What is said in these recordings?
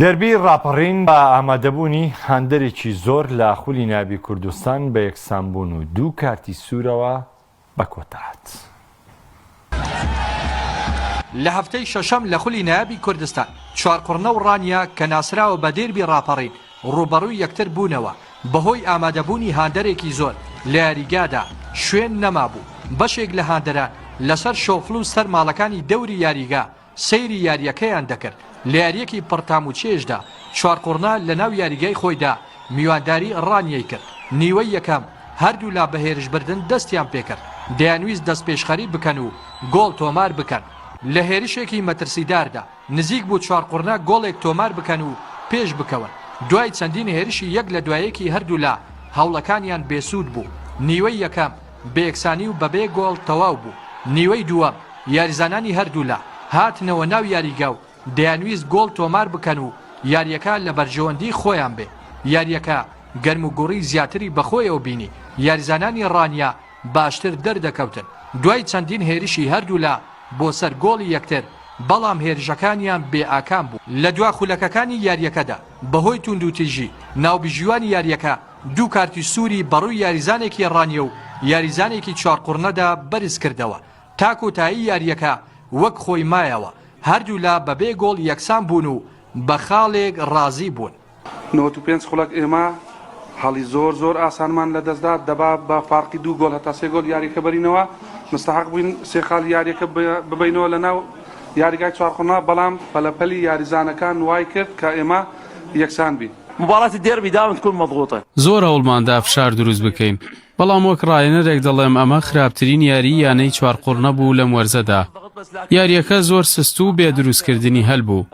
دێربی ڕاپەڕین بە ئامادەبوونی هاندەرێکی زۆر لە خولی نایابی کوردستان بە یەکسانبوون و دوو کارتی سوورەوە بە کۆتا هات. لە هەفتەی شەشەم لە خولی نایابی کوردستان، چوارقوڕنە و ڕانیە کە ناسراوە بە دێربی ڕاپەڕین ڕووبەڕووی یەکتر بوونەوە، بەهۆی ئامادەبوونی هاندەرێکی زۆر لە یاریگادا شوێن نەمابوو، بەشێک لە هاندەران لەسەر شۆفڵ و سەر ماڵەکانی دەوری یاریگا سەیری یارییەکەیان دەکرد، لە یارییەکی پڕ تام و چێژدا چوارقوڕنە لەناو یاریگای خۆیدا میوانداری ڕانیەی کرد، نیوەی یەکەم هەردوولا بە هێرشبردن دەستیان پێکرد، دەیانویست دەستپێشخەری بکەن و گۆڵ تۆمار بکەن، لە هێرشێکی مەترسیداردا نزیک بوو چوارقوڕنە گۆڵێک تۆمار بکەن و پێش بکەون، دوای چەندین هێرشی یەک لە دوایەکی هەردوولا هەوڵەکانیان بێسوود بوو، نیوەی یەکەم بەیەکسانی و بەبێ گۆڵ تەواو بوو، نیوەی دووەم یاریزانانی هەردوولا هاتنەوە ناو یاریگا و دەیانویست گۆڵ تۆمار بکەن و یارییەکە لە بەرژەوەندی خۆیان بێ، یارییەکە گەرموگوڕی زیاتری بەخۆیەوە بینی، یاریزانانی ڕانیە باشتر دەردەکەوتن دوای چەندین هێرشی هەردوولا بۆ سەر گۆڵی یەکتر، بەڵام هێرشەکانیان بێ ئاکام بوو. لە دوا خولەکەکانی یارییەکەدا بەهۆی تووندوتیژی ناوبژیوانی یارییەکە دوو کارتی سووری بەڕووی یاریزانێکی ڕانیە و یاریزانێکی چوارقوڕنەدا بەرزکردەوە، تا کۆتایی یارییەکە وەک خۆی مایەوە، هەردوولا بەبێ گۆڵ یەکسان بوون و بە خاڵێک ڕازی بوون. 95 خولەک ئێمە هەڵی زۆر زۆر ئاسانمان لەدەستدا، دەبا بە فارقی دوو گۆڵ هەتا سێ گۆڵ یاریەکە بەرینەوە، مستەحەق بووین سێ خاڵی یاریەکە ببەینەوە لەناو یاریگای چوارقوڕنە، بەڵام پەلەپەلی یاریزانەکان وای کرد کە ئێمە یەکسان بین. مباراة الديربي دائما تكون مضغوطة. زۆر هەوڵماندا فشار دروست بکەین، بەڵام وەک ڕاهێنەرێک دەڵێم ئەمە خراپترین یاریی یانەی چوارقوڕنە بوو لەم وەرزەدا. یارییەکە زۆر سست و بێ دروستکردنی هەل بوو،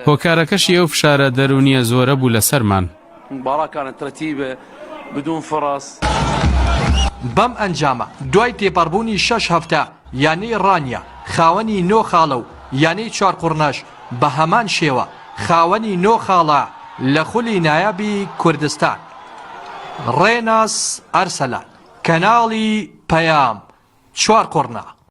هۆکارەکەشی ئەو فشارە دەروونییە زۆرە بوو لەسەرمان. بەم ئەنجامە دوای تێپەڕبوونی شەش هەفتە یانەی ڕانیە خاوەنی نۆ خاڵە و یانەی چوارقوڕنەش بە هەمان شێوە خاوەنی نۆ خاڵە لە خولی نایابی کوردستان. ڕێناس ئەرسەلان، کەناڵی پەیام، چوارقوڕنە.